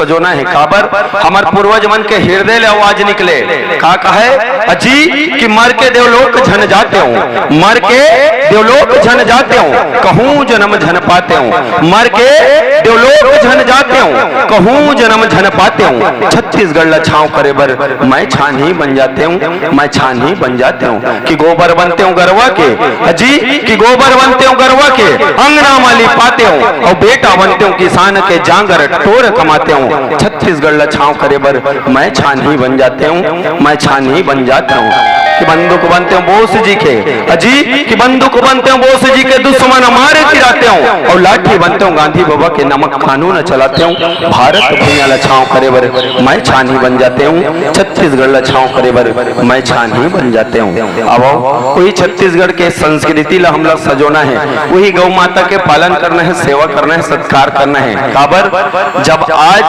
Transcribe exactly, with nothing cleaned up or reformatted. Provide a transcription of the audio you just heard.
सजोना हे। काबर? हमर पूर्वज मन के हिरदय ले आवाज निकले। का कहे? अजी कि मर के देवलोक झन जातेंव, मर के देवलोक झन जातेंव, कहूँ जनम झन पातेंव, मर के देवलोक झन जातेंव, कहूँ जनम झन पातेंव। छत्तीसगढ़ ला छांव करे बर मैं छानही बन जातेंव, मैं छानही बन जातेंव। कि गोबर बनतेंव गरवा के, अजी कि गोबर बनतेंव गरवा के, अंगना म लिपातेंव, अउ बेटा बनतेंव किसान के, जांगर टोर कमातेंव। छत्तीसगढ़ ला छांव करे बर मैं छानही बन जातेंव, मैं छानही बन जातेंव। कि बंदूक बनतेंव बोस जी के, अजी कि बंदूक बनतेंव बोस जी के, दुश्मन मारे तिरातेंव, अउ लाठी बनतेंव गांधी बबा के, नमक कानून चलातेंव। भारत भुइयां ला छांव करे बर मैं छानही बन जातेंव, छत्तीसगढ़ ला छांव करे बर मैं छानही बन जातेंव। अब उही छत्तीसगढ़ के संस्कृति ला हमला सजोना हे, उही गौ माता के पालन करना हे, सेवा करना हे, सत्कार करना हे। काबर? जब आज